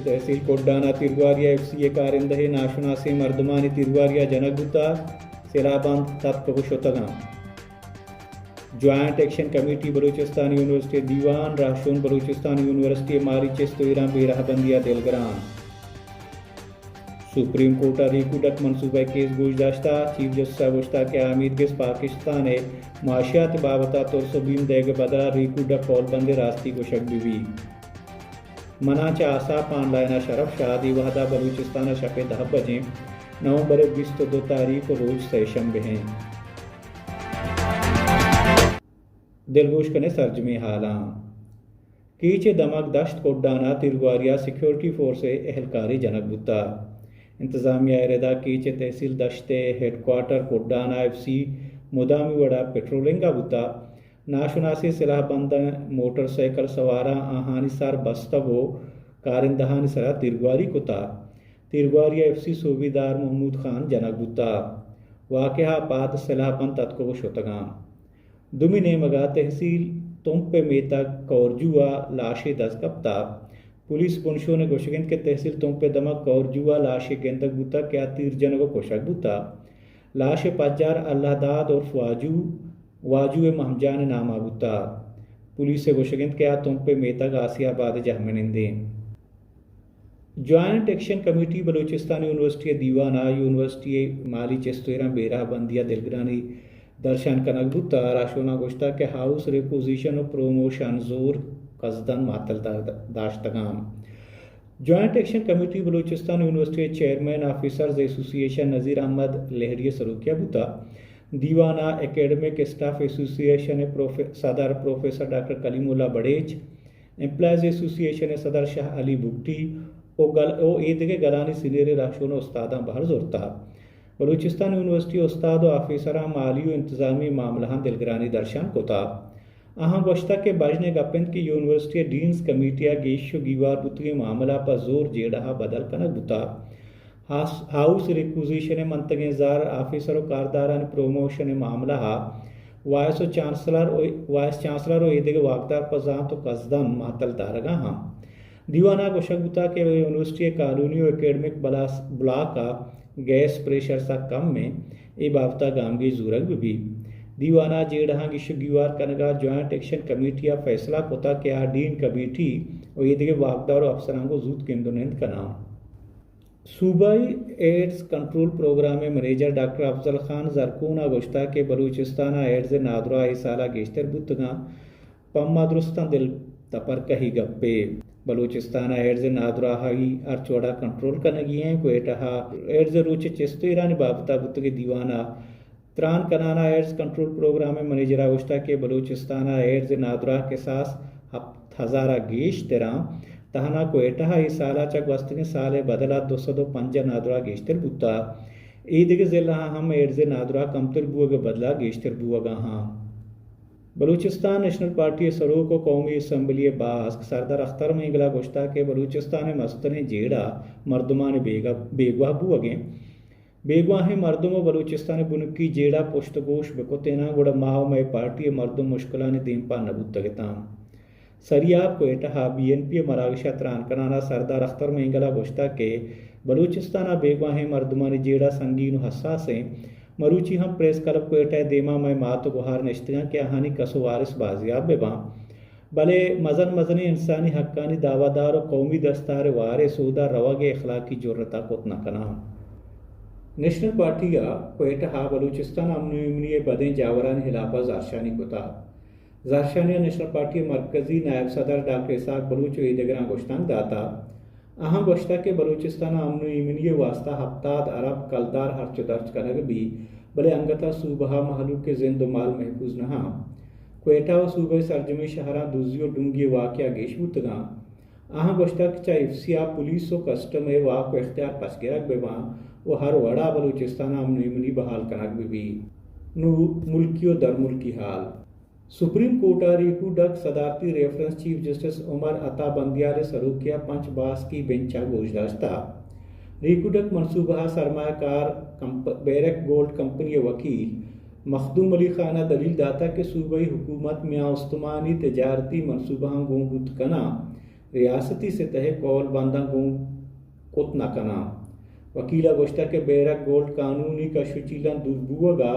تحصیل کڈان ءَ تیرگواری ءَ ایف سی ءِ کارندہ ءِ ناشناسیں مردمانی تیرگواری ءَ جنگ بوتگ، سلاہ بند تتکگ ءُ شتگ اَنت۔ جوائنٹ ایکشن کمیٹی بلوچستان یونیورسٹی ءِ دیوان، رہشون بلوچستان یونیورسٹی ءِ مالی چست ءُ ایراں بے رہبندی ءَ دلگران۔ سپریم کورٹ ءَ ریکوڈک منصوبہ ءِ کیس گوش داشتہ، چیف جسٹس ءَ گوشتہ کہ آ امیدگس پاکستان ءِ معاشیات ءِ بابت ءَ ترس ءُ بیم دئیگ ءِ بدل ءَ ریکوڈک قول بندیں راستی گوشگ بہ بیت۔ مناں چہ آساپ آن لائن ءَ شرف شاد، اے وہد ءَ بلوچستان ءَ شپ ءِ دہ بجیں، نومبر ءِ بیست ءُ دو تاریخ ءُ روچ سئے شنبہ ایں۔ دلگوش کنیں سرجمیں ہالاں۔ کیچ ءِ دمگ دشت کڈان ءَ تیرگواری ءَ سیکورٹی فورس ءِ اہلکارے جنگ بوتہ۔ انتظامیہ ءِ ردا کیچ ءِ تحصیل دشت ءِ ہیڈ کوارٹر کڈان ءَ ایف سی مدامی وڑ ءَ پیٹرولنگ ءَ بوتہ۔ ناشناسیں سلاہ بنداں موٹر سائیکل سواراں آہانی سر بستگ ءُ کارندہانی سرا تیرگواری کتہ۔ تیرگواری ءَ ایف سی صوبیدار محمود خان جنگ بوتہ۔ واقعہ ءَ پد سلاہ بند تتکگ ءُ شتگ اَنت۔ دومی نیمگ ءَ تحصیل تمپ ءِ میتگ کورجو ءَ لاشے دست کپتہ۔ پولیس بنشون ءِ گوشگ اِنت کہ تحصیل تمپ ءِ دمگ کورجو ءَ لاشے گندگ بوتگ کہ آ تیر جنگ ءُ کشگ بوتہ۔ لاش ءِ پجار اللہ داد عرف واجو، واجو ءِ مہم جان ءِ نام ءَ بوتہ۔ پولیس ءِ گوشگ اِنت کہ آ تمپ ءِ میتگ آسیا آباد ءِ جہمنندے۔ جوائنٹ ایکشن کمیٹی بلوچستان یونیورسٹی ءِ دیوان ءَ یونیورسٹی ءِ مالی چست ءُ ایراں بے رہبندی ءَ دلگرانی درشان کنگ بوتہ۔ رہشوناں گوشتہ کہ ہاؤس ریکوزیشن ءُ پروموشن زور قصداً معطل دار-، داشتگ اَنت۔ جوائنٹ ایکشن کمیٹی بلوچستان یونیورسٹی ءِ چیئرمین آفیسرز ایسوسی ایشن نذیر احمد لہڑی ءِ سروکی ءَ بوتہ۔ دیوان ءَ اکیڈمک اسٹاف ایسوسی ایشن ءِ پروف-، صدر پروفیسر ڈاکٹر کلیم اللہ بڑیچ، ایمپلائز ایسوسی ایشن ءِ صدر شاہ علی بگٹی ءُ گل-، ءُ ایدگہ گلانی سینئریں رہشون ءُ استاداں بہر زرتہ۔ بلوچستان یونیورسٹی ءِ استاد ءُ آفیسراں مالی ءُ انتظامی معاملہاں دلگرانی درشان کتہ۔ آہاں گوشتگ کہ بژن ءِ گپ اِنت کہ یونیورسٹی ءِ ڈینز کمیٹی ءَ گیش ءُ گیوار بوتگیں معاملہ پہ زور جیڑہ ءَ بدل کنگ بوتہ۔ ہاس-، ہاؤس ریکوزیشن ءِ منتگیں زر، آفیسر ءُ کاردارانی پروموشن ءِ معاملہ ءَ وائس ءُ چانسلر ءُ، وائس چانسلر ءُ ایدگہ واکدار پہ زانت ءُ قصداً معطل دارگ ءَ اَنت۔ دیوان ءَ گوشگ بوتگ کہ یونیورسٹی ءِ کالونی ءُ اکیڈمک بلاس-، بلاک ءَ گیس پریشر سک کم اِنت، اے بابت ءَ گامگیج زورگ بہ بیت۔ دیوان ءَ جیڑہاں گیش ءُ گیوار کنگ ءَ جوائنٹ ایکشن کمیٹی ءَ فیصلہ کتگ کہ آ ڈین کمیٹی ءُ ایدگہ واکدار ءُ افسراں گوں زوت گند ءُ نند کناں۔ صوبائی ایڈز کنٹرول پروگرام ءِ منیجر ڈاکٹر افضل خان زرکون ءَ گوشتگ کہ بلوچستان ءَ ایڈز ءِ نادراہ اے سال ءَ گیشتر بوتگ اَنت، پہ ما درستاں دل تپرکہی گپے۔ بلوچستان ءَ ایڈز ءِ نادراہی ہرچ وڑ ءَ کنٹرول کنگی اِنت۔ کوئٹہ ءَ ایڈز ءِ روچ ءِ چست ءُ ایرانی بابت ءَ بوتگیں دیوان ءَ تران کنان ءَ ایڈز کنٹرول پروگرام ءِ منیجر ءَ گوشتگ کہ بلوچستان ءَ ایڈز ءِ نادراہ کساس ہپت ہزار ءَ گیشتر اَنت۔ تہنا کوئٹہ ءَ اے سال ءَ چہ گوستگیں سال ءِ بدل ءَ دو سد ءُ پنجاہ نادراہ گیشتر بوتگ۔ اے دگہ ضلعاں ہم ایڈز ءِ نادراہ کمتر بوگ ءِ بدل ءَ گیشتر بوگ ءَ اَنت۔ بلوچستان نیشنل پارٹی ءِ سروک ءُ قومی اسمبلی ءِ باسک سردار اختر مینگل ءَ گوشتگ کہ بلوچستان ءِ مستریں جیڑہ مردمانی بیگہ-، بیگواہ بوگ اِنت۔ بیگواہیں مردم ءُ بلوچستان ءِ بنکی جیڑہ پشت ءُ گوش بہ کتیناں، گڑا ما ءُ مئے پارٹی ءِ مردم مشکلانی دیمپان نہ بوتگ اتاں۔ سریاب کوئٹہ ءَ بی این پی ءِ مراگش ءَ تران کنان ءَ سردار اختر مینگل ءَ گوشتگ کہ بلوچستان ءِ بیگواہیں مردمانی جیڑہ سنگین ءُ حساس اِنت۔ مروچی ہم پریس کلب کوئٹہ ءِ دیما مئے مات ءُ گہار نشتگ اَنت کہ آہانی کس ءُ وارث بازیاب بہ باں، بلے مزن مزنیں انسانی حقانی دعویٰ دار ءُ قومی دستار ءِ وار ءِ سودا روگ ءِ اخلاقی جرات ءَ کت نہ کناں۔ نیشنل پارٹی ءَ کوئٹہ ءَ بلوچستان ءِ امن ءُ ایمنی ءِ بدیں جاورانی ہلاپ ءَ زہرشانی کتگ۔ زہرشانی ءَ نیشنل پارٹی ءِ مرکزی نائب صدر ڈاکٹر اسحاق بلوچ ءُ ایدگراں گوشتانک داتگ۔ آہاں گوشتگ کہ بلوچستان ءِ امن ءُ ایمنی ءِ واستہ ہپتاد ارب کلدار ہرچ ءُ درچ کنگ بیت، بلے انگت ءَ صوبہ ءِ مہلوک ءِ زند ءُ مال محفوظ نہ اَنت۔ کوئٹہ ءُ صوبہ ءِ سرجمیں شہراں دزی ءُ ڈنگی ءِ واقعہ گیش بوتگ اَنت۔ آہاں گوشتگ کہ چہ ایف سی ءَ پولیس ءُ کسٹم ءِ واک ءُ اختیار پچ گرگ بہ باں ءُ ہر وڑ ءَ بلوچستان ءِ امن ءُ ایمنی بحال کنگ بہ بیت۔ نوں ملکی ءُ درملکی حال۔ سپریم کورٹ ءَ ریکوڈک صدارتی ریفرنس چیف جسٹس عمر عطا بندیال ءِ سروکی ءَ پنچ باسکی بنچ ءَ گوش داشتہ۔ ریکوڈک منصوبہ ءَ سرمایہ کار کمپ-، بیرک گولڈ کمپنی ءِ وکیل مخدوم علی خان ءَ دلیل داتگ کہ صوبائی حکومت میان استمانی تجارتی منصوبہاں گون بوت کناں، ریاستی سطح ء کول بنداں گوں کت نہ کناں۔ وکیل ء گوشتگ کہ بیرک گولڈ قانونی کش ء چیلاں دور بوگ ء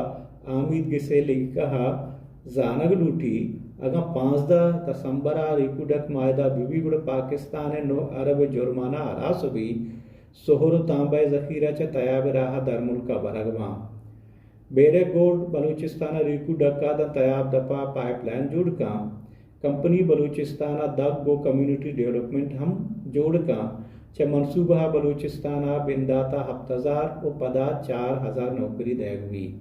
آمید گس ء لیکہ ء زانگ لوٹی، اگاں پانزدہ دسمبر ء ریکو ڈک معاہدہ بہ بی گڑا پاکستان ء نو ارب ء جرمانہ ہلاس بی، سہر ء تانبہ ء ذخیرہ چہ تیاب ء راہ ء درملک ء برگ باں۔ بیرک گولڈ بلوچستان ء ریکو ڈک ء داں تیاب دپ ء پائپ لائن جوڑ کاں۔ کمپنی بلوچستان ء دگ ء کمیونٹی ڈیولپمنٹ ہم جوڑ کاں۔ چہ منصوبہ ء بلوچستان ء بندات ء ہپت ہزار ء پدا چار ہزار نوکری دئیگ بیت۔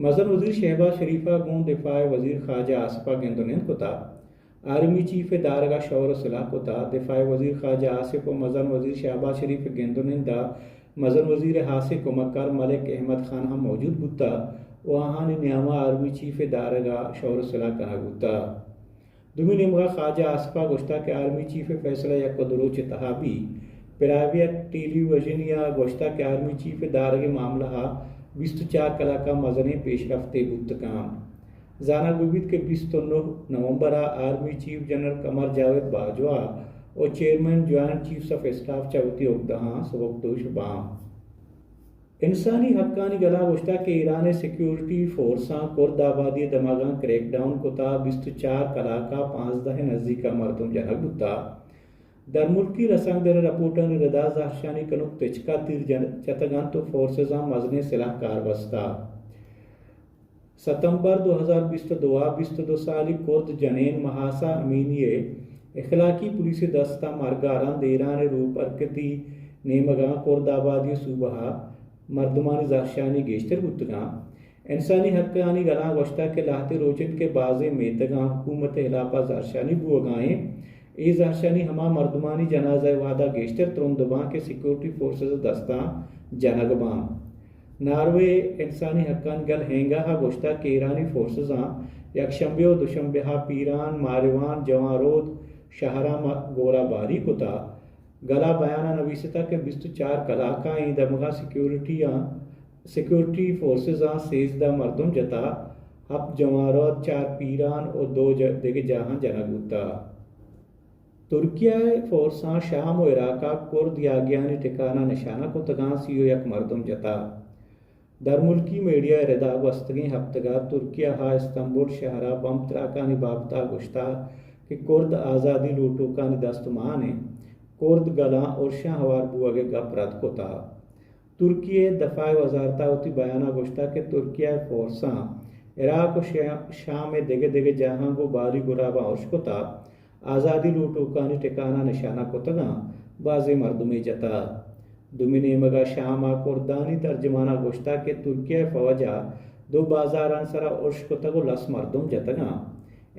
مزن وزیر شہباز شریف ء گوں دفاع ء وزیر خواجہ آصف ء گند ء نند کتگ۔ آرمی چیف ء دارگ ء شور ء سلاہ کتگ۔ دفاع ء وزیر خواجہ آصف ء مزن وزیر شہباز شریف ء گند ء نند ء مزن وزیر ء ہاسیں کمکار ملک احمد خان ہم موجود بوتگ ء آہانی نیام ء آرمی چیف ء دارگ ء شور ء سلاہ کنگ بوتگ۔ دومی نیمگ ء خواجہ آصف ء گوشتگ کہ آرمی چیف ء فیصلہ یک ء دو روچ ء تہا بیت۔ پرائیویٹ ٹیلی ویژنی ء گوشتگ کہ آرمی چیف ء دارگ ء معاملہ ء بیست ء چار کلاک ء مزنیں پیشرفتے بوت کنت۔ زانگ بہ بیت کہ بیست ء نہ نومبر ء آرمی چیف جنرل قمر جاوید باجوہ ء chairman joint chiefs of staff چہ وتی اگدہاں سبکدوش باں۔ انسانی حقانی گلاں گوشتگ کہ ایران ء سیکورٹی فورساں کرد آبادی ء دمگاں کریک ڈاؤن کتا، بیست ء چار کلاک ء پانزدہ ء نزیک ء مردم جنگ بوتا۔ درملکی رسانکدر ء رپورٹانی ردا زہرشانی کنوک تچکا تیر جن-، جتگ انت و فورسزاں مزنیں سلاہ کار بستا۔ ستمبر دو ہزار بیست ء دو ء بیست ء دو سالی کرد جنین مہاسا امینی ء اخلاقی پولیس ء دست ء مرگ ء رند ایران ء روپرکتی نیمگاں کرد آبادی صوبہ ء مردمانی زہرشانی گیشتر بوتگاں۔ انسانی حقانی گلاں گوشتگ کہ لہتے روچ انت کہ بازیں میتگاں حکومت ء ہلاپ ء زہرشانی بوگا انت۔ اے زہرشانی ہما مردمانی جنازہ ء وہدا گیشتر ترند باں کہ سیکورٹی فورسز ء دستاں جنگ باں۔ ناروے انسانی حقانی گل ہینگا ء گوشتگ کہ ایرانی فورسزاں یکشنبے و دوشنبے ء پیران، ماریوان، جوان رود شہراں م-، گولہ باری کتا۔ گلا بیانا نویستا کہ بیست و چار کلاکاں اے دمگاں سیکورٹی آں، سیکورٹی فورسزاں سیزدہ مردم جتا، ہپت جوان رود، چار پیران و دو ج-، دگہ جاہاں جنگ بوتا۔ ترکیہ ء فورساں شام و عراق ء کرد یاگیانی ٹکاناں نشانہ کتگاں، سی و یک مردم جتا۔ درملکی میڈیا ء ردا گوستگیں ہپتگ ء ترکیہ ء استنبول شہر ء بمب تراکانی بابت ء گوشتا کہ کرد آزادی لوٹوکانی دست مان انت۔ کرد گلاں ارشاں ہوار بوگ ء گپ رد کتا۔ ترکیہ ء دفاع وزارت ء وتی بیان ء گوشتگ کہ ترکیہ ء فورساں عراق و شیا-، شام ء دگہ دگہ جاہاں گوں باری گراباں ارش کتگ، آزادی لوٹوکانی ٹکاناں نشانہ کتگاں، بازیں مردمے جتگ۔ دومی نیمگ ء شام ء کردانی ترجمان ء گوشتگ کہ ترکیہ ء فوج ء دو بازارانی سرا ارش کتگ و لس مردم جتگاں۔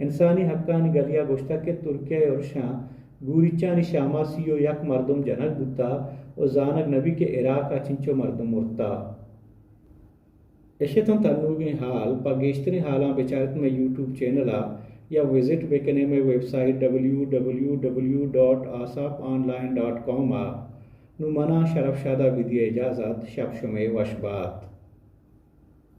انسانی حقانی گلے ء گوشتگ کہ ترکیہ ء ارشاں گوریچانی شام ء سی و یک مردم جنگ بوتگ و زانگ نہ بیت کہ عراق ء چنچو مردم مرتگ۔ اش اتنت انوگیں ہال۔ پہ گیشتریں ہالاں بچارت مئے یوٹیوب چینل ء یا وزٹ بکنے مئے website W W W dot asap online dot com ء۔ نوں منا شرف شاد ء بدیے اجازت، شپ شمئے وش بات۔